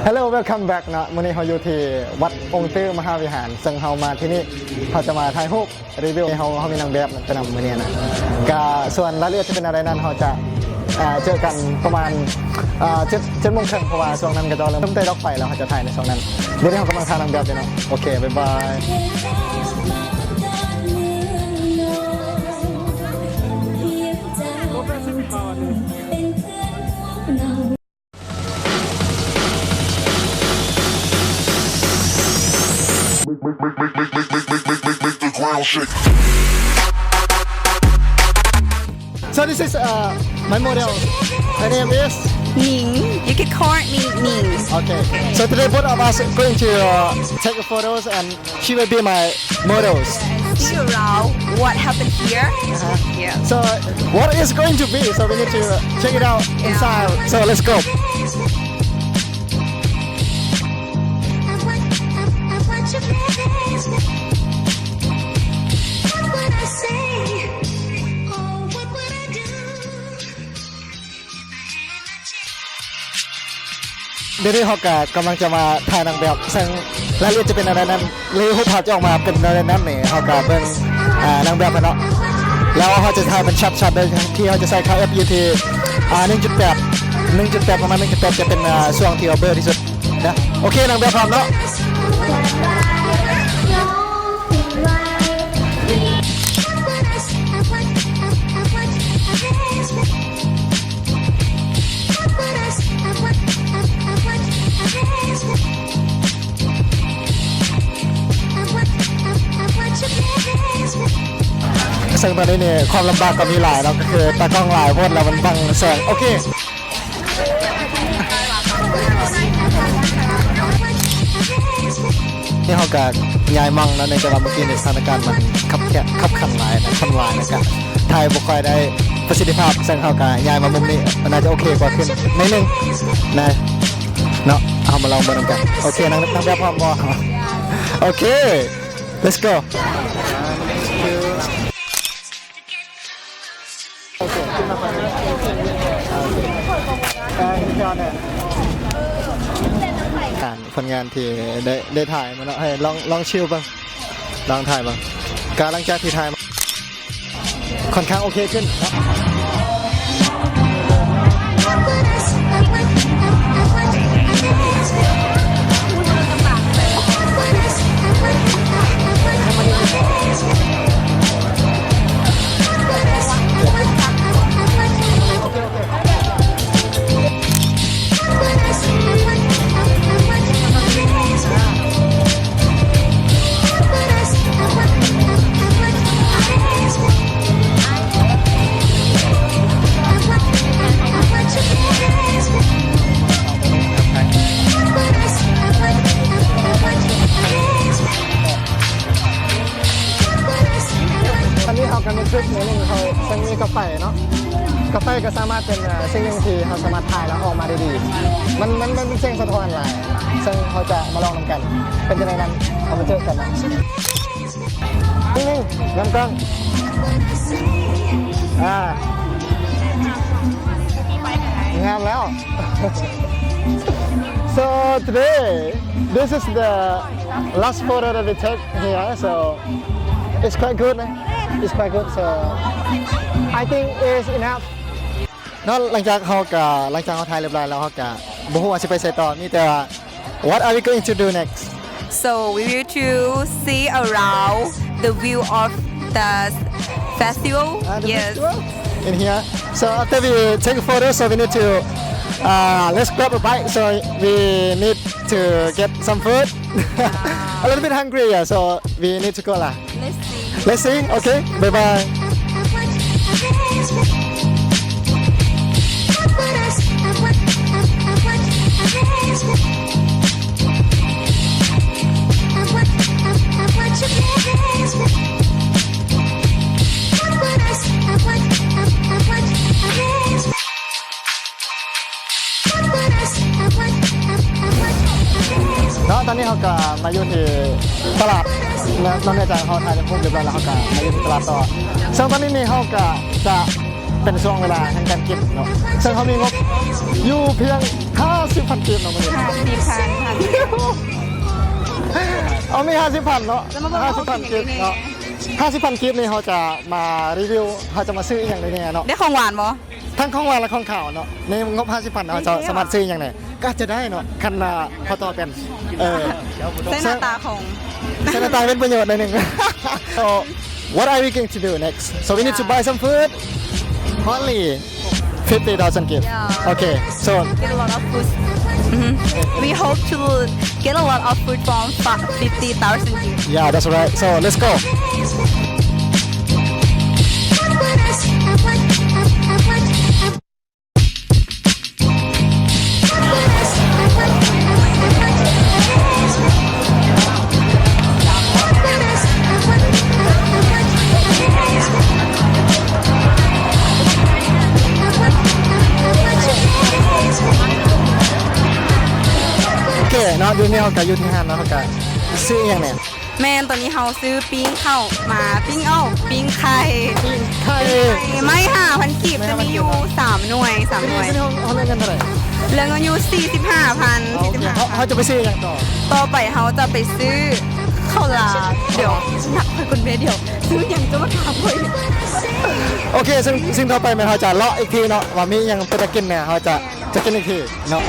Hello, welcome back ເນາະ. ມື້ນີ້ເຮົາຢູ່ທີ່ວັດອົງຕື້ມະຫາວິຫານ ເຊິ່ງເຮົາມາທີ່ນີ້ ເຮົາຈະມາຖ່າຍຮູບ ຣີວິວ ເຮົາ ເຮົາມີນາງແບບໄປນຳມື້ນີ້ນະ. ກະສ່ວນລາຍລະອຽດຈະເປັນແນວໃດນັ້ນ ເຮົາຈະ ເອີ ເຈີກັນປະມານ ເອີ ເຈັດ ເຈັດໂມງເຄິ່ງ ເພາະວ່າຊ່ວງນັ້ນເຂົາເຈົ້າເລີ່ມ ເລີ່ມແຕ່ດອກໄຟແລ້ວ ເຮົາຈະຖ່າຍໃນຊ່ວງນັ້ນ. ດຽວນີ້ເຮົາກຳລັງຖ່າຍນາງແບບຢູ່ເນາະ. ໂອເຄ ບາຍບາຍ. Make, make, make, make, make, make, make, make, make, make the ground shake. So this is, uh, my model. Her name is Ning. You can call me Ning. Okay. So today both of us going to, uh, take photos and She will be my models. See you around. What happened here? Uh-huh. Yeah. So, what is going to be? So, we need to check it out inside. So, let's go. ດຽວນີ້ເຮົາກະກຳລັງຈະມາຖ່າຍນາງແບບ ເຊິ່ງລາຍລະອຽດຈະເປັນແນວໃດນັ້ນ ຫຼືຮູບພາບຈະອອກມາເປັນແນວໃດນັ້ນນີ້ ເຮົາກະເບິ່ງ ອ່າ ນາງແບບເພິ່ນເນາະ. ແລ້ວເຮົາຈະຖ່າຍເປັນຊັອດໆເລີຍ ທີ່ເຮົາຈະໃສ່ຄ່າເອັຟຢູ່ທີ່ ອ່າ ໜຶ່ງຈຸດແປດ ໜຶ່ງຈຸດແປດ ປະມານໜຶ່ງຈຸດແປດ ຈະເປັນ ອ່າ ຊ່ວງທີ່ວ່າເບີທີ່ສຸດນະ. ໂອເຄ ນາງແບບພ້ອມເນາະ. ເຊິ່ງຕອນນີ້ນີ້ຄວາມລຳບາກກໍມີຫຼາຍເນາະ ກໍຄືຕາກ້ອງຫຼາຍໂພດແລ້ວມັນບັງແສງ. ໂອເຄ ນີ້ເຮົາກະຍ້າຍໝ່ອງແລ້ວ ເນື່ອງຈາກວ່າມື້ກີ້ນີ້ສະຖານະການມັນຄັບແຄ- ຄັບຂັນຫຼາຍນະ ຄົນຫຼາຍ ແລ້ວກະຖ່າຍບໍ່ຄ່ອຍໄດ້ປະສິດທິພາບ ເຊິ່ງເຮົາກະຍ້າຍມາມຸມນີ້ ມັນໜ້າຈະໂອເຄກວ່າຂຶ້ນໜ້ອຍໜຶ່ງນະ ເນາະ. ເຮົາມາລອງເບິ່ງນຳກັນ. ໂອເຄ ນາງ ນາງແບບພ້ອມບໍ່? ໂອເຄ let's go. ການ ຜົນງານທີ່ໄດ້ ໄດ້ຖ່າຍມາເນາະ ໃຫ້ລອງ ລອງຊິວເບິ່ງ ລອງຖ່າຍເບິ່ງ. ກະຫຼັງຈາກທີ່ຖ່າຍມາ ຂ້ອນຂ້າງໂອເຄຂຶ້ນເນາະ. ອັນນີ້ເຮົາກະມີທຣິກໜ້ອຍໜຶ່ງ ເຮົາເຊິ່ງມີກາໄຟເນາະ ກາໄຟກະສາມາດເປັນ ເອີ ສິ່ງໜຶ່ງທີ່ເຮົາສາມາດຖ່າຍແລ້ວອອກມາໄດ້ດີ ມັນ ມັນ ມັນເປັນເຊິ່ງສະທ້ອນຫຼາຍ ເຊິ່ງເຮົາຈະມາລອງນຳກັນ ເປັນຈັ່ງໃດນັ້ນ ເຮົາມາເຈີກັນເນາະ. ນີ້ໆ ນຳກ້ອງ ອ່າ ງາມແລ້ວ. So today this is the last photo that we take here, so it's quite good, eh? It's quite good, so I think it's enough. ເນາະ ຫຼັງຈາກເຮົາກະ ຫຼັງຈາກເຮົາຖ່າຍຮຽບຮ້ອຍແລ້ວ ເຮົາກະບໍ່ຮູ້ວ່າຊິໄປໃສຕໍ່ ມີແຕ່ວ່າ What are we going to do next? So we will to see around the view of the festival. Ah, the festival? Yes. In here. So after we take a photo, so we need to, uh, let's grab a bite. So we need to get some food. A little bit hungry, yeah. So we need to go lah. Let's see. Let's see. Okay. Bye bye. ເນາະ ຕອນນີ້ເຮົາກະມາຢູ່ທີ່ຕະຫຼາດ ນອກເໜືອຈາກເຮົາຖ່າຍຮູບຮຽບຮ້ອຍແລ້ວ ເຮົາກະມາຢູ່ທີ່ຕະຫຼາດຕໍ່ ເຊິ່ງຕອນນີ້ນີ້ເຮົາກະຈະເປັນຊ່ວງເວລາແຫ່ງການກິນເນາະ ເຊິ່ງເຮົາມີງົບຢູ່ພຽງ ພັນກີບເນາະມື້ນີ້ ຫ້າສິບພັນ ຫ້າສິບ ເອົາມີຫ້າສິບພັນເນາະ ຫ້າສິບພັນກີບເນາະ ຫ້າສິບພັນກີບນີ້ເຮົາຈະມາຣີວິວ ເຮົາຈະມາຊື້ອີ່ຫຍັງໄດ້ແດ່ເນາະ ໄດ້ຂອງຫວານບໍ່? ທັງຂອງຫວານ ແລະ ຂອງຄາວເນາະ ໃນງົບຫ້າສິບພັນເຮົາຈະສາມາດຊື້ອີ່ຫຍັງໄດ້ ກໍອາດຈະໄດ້ເນາະ ຄັນວ່າເຂົາຕໍ່ເປັນ ເອີ ໃສ່ໜ້າຕາຂອງ ໃສ່ໜ້າຕາເປັນປະໂຫຍດໜ້ອຍໜຶ່ງ So what are we going to do next? So we need to buy some food. Only fifty thousand gift. Yeah. Okay. So get a lot of food. Mhm. We hope to get a lot of food from fa- fifty thousand gift. Yeah, that's right. So let's go. ໂອເຄເນາະ ດຽວນີ້ເຮົາກະຢູ່ທີ່ຮ້ານເນາະ ເຮົາກະຊື້ອີ່ຫຍັງແດ່? ແມ່ນ ຕອນນີ້ເຮົາຊື້ປີ້ງເຂົ້າມາ ປີ້ງ ເອົ້າ ປີ້ງໄຂ່ ປີ້ງໄຂ່ ໄມ້ຫ້າພັນກີບ ຈະມີຢູ່ສາມໜ່ວຍ ສາມໜ່ວຍ ເຮົາເຫຼືອເງິນເທົ່າໃດ? ເຫຼືອເງິນຢູ່ສີ່ສິບຫ້າພັນ ໂອເຄ ສີ່ສິບຫ້າພັນ ເຮົາ ເຮົາຈະໄປຊື້ຫຍັງຕໍ່? ຕໍ່ໄປເຮົາຈະໄປຊື້ເຂົ້າຫຼາມ ດຽວ ໜັກຂ້ອຍກ່ອນແມ່ ດຽວ ຊື້ຫຍັງຈະມາຖາມຂ້ອຍ ໂອເຄ ເຊິ່ງ ເຊິ່ງຕໍ່ໄປແມ່ນເຮົາຈະເລາະອີກທີເນາະ ວ່າມີຫຍັງເປັນຕາກິນແດ່ ເຮົາຈະ ຈະກິນອີກທີເນາະ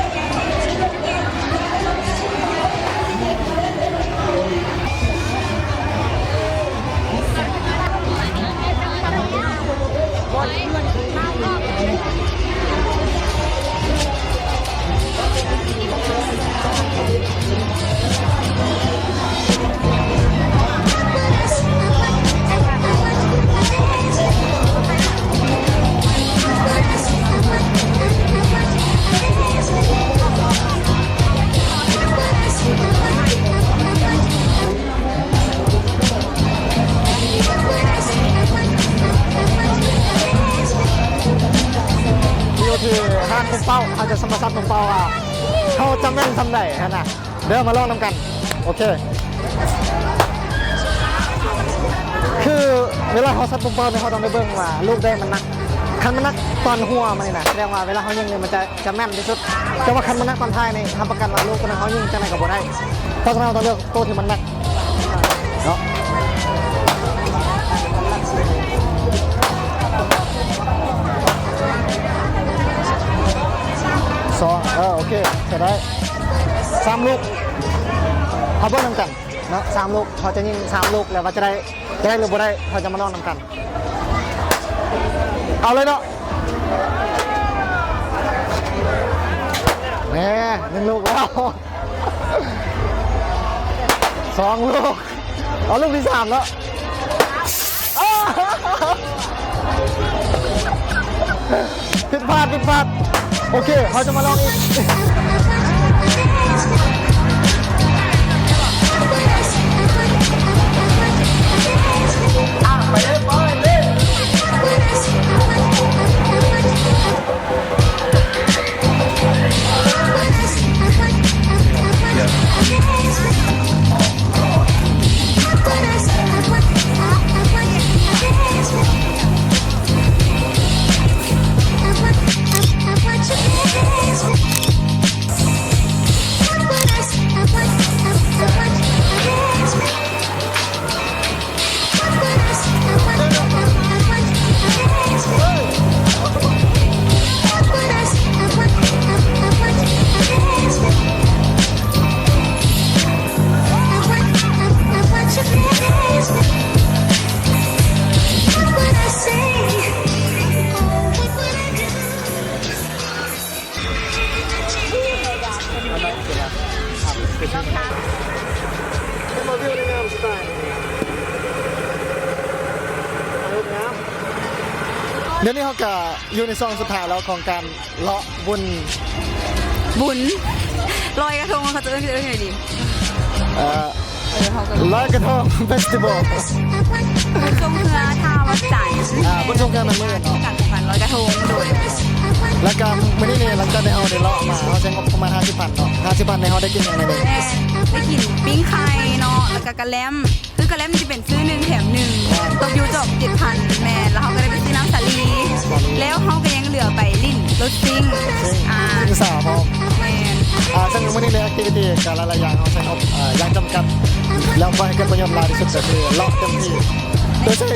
ຢູ່ທີ່ຮ້ານປຸງເປົ້າ ເຮົາຈະສຳມາສັດປຸງເປົ້າວ່າ ເຮົາຈະແມ່ນສ່ຳໃດຫັ້ນນະ. ເດີ ມາລອງນຳກັນ ໂອເຄ ຄືເວລາເຮົາສັດປຸງເປົ້ານີ້ ເຮົາຕ້ອງໄດ້ເບິ່ງວ່າລູກແດງມັນໜັກ ຄັນມັນໜັກຕອນຫົວມັນນີ້ນະ ສະແດງວ່າເວລາເຮົາຍິງນີ້ມັນຈະ ຈະແມ່ນທີ່ສຸດ ແຕ່ວ່າຄັນມັນໜັກຕອນທ້າຍນີ້ ຮັບປະກັນວ່າລູກໂຕນັ້ນເຮົາຍິງຈັ່ງໃດກໍບໍ່ໄດ້ ເພາະສະນັ້ນເຮົາຕ້ອງເລືອກໂຕທີ່ມັນໜັກເນາະ ສອງ ເອີ ໂອເຄ ໃຊ້ໄດ້ ສາມລູກ ເຮົາເບິ່ງນຳກັນເນາະ ສາມລູກ ເຮົາຈະຍິງສາມລູກ ແລ້ວວ່າຈະໄດ້ ຈະໄດ້ຫຼືບໍ່ໄດ້ ເຮົາຈະມາລອງນຳກັນ ເອົາເລີຍເນາະ ແນ່ ໜຶ່ງລູກແລ້ວ ສອງລູກ ເອົາລູກທີສາມເນາະ ຜິດພາດ ຜິດພາດ ໂອເຄ ເຮົາຈະມາລອງອີກ ອ່ະ ໄປເລີຍ ໄປເລີຍ.ດຽວນີ້ເຮົາກະຢູ່ໃນຊ່ວງສຸດທ້າຍແລ້ວຂອງການເລາະບຸນ ບຸນລອຍກະທົງ ເຂົາຈະເອີ້ນ ເອີ້ນຫຍັງດີ? ເອີ ເອີ ເຮົາກະ ລອຍກະທົງເຟສຕິວອລ ບຸນຊ່ວງເຮືອທ່າວັດຈັນ ອ່າ ບຸນຊ່ວງເຮືອແມ່ນມື້ອື່ນເນາະ ຄືກັນຂອງການລອຍກະທົງ ໂດຍ ແລ້ວກະມື້ນີ້ນີ້ ຫຼັງຈາກທີ່ເຮົາໄດ້ເລາະມາ ເຮົາໃຊ້ງົບປະມານຫ້າສິບພັນເນາະ ຫ້າສິບພັນນີ້ເຮົາໄດ້ກິນຫຍັງແດ່? ແມ່ນ ໄດ້ກິນປີ້ງໄຂ່ເນາະ ແລ້ວກະກະແລັມ ຄືກະແລັມນີ້ຈະເປັນຊື້ໜຶ່ງແຖມໜຶ່ງ ແມ່ນ ຕົກຢູ່ຈອກເຈັດພັນ ແມ່ນ ແລ້ວເຮົາກະໄດ້ໄປຊື້ນ້ຳສາລີ ແລ້ວເຮົາກະຍັງເຫຼືອໄປຫຼິ້ນລົດຊິງ ຊິງ ອ່າ ຊິງສາພ້ອມ ແມ່ນ activity ກະຫຼາຍໆຢ່າງ ເຮົາໃຊ້ງົບ ເອີ ຢ່າງຈຳກັດ ແລ້ວບໍ່ໃຫ້ເກີດປະໂຫຍດຫຼາຍທີ່ສຸດ ກະຄືເລາະເຕັມທີ່ ໂດຍໃຊ້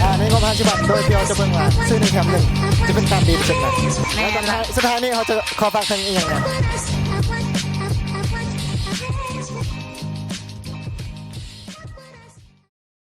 ອ່າ ໃນງົບຫ້າສິບບາດ ໂດຍທີ່ເຮົາຈະເບິ່ງວ່າຊື້ໜຶ່ງແຖມໜຶ່ງຈະເປັນການດີທີ່ສຸດນະ. ແລ້ວສຸດທ້າຍ ສຸດທ້າຍນີ້ເຮົາຈະຂໍຝາກເຖິງອີ່ຫຍັງແດ່?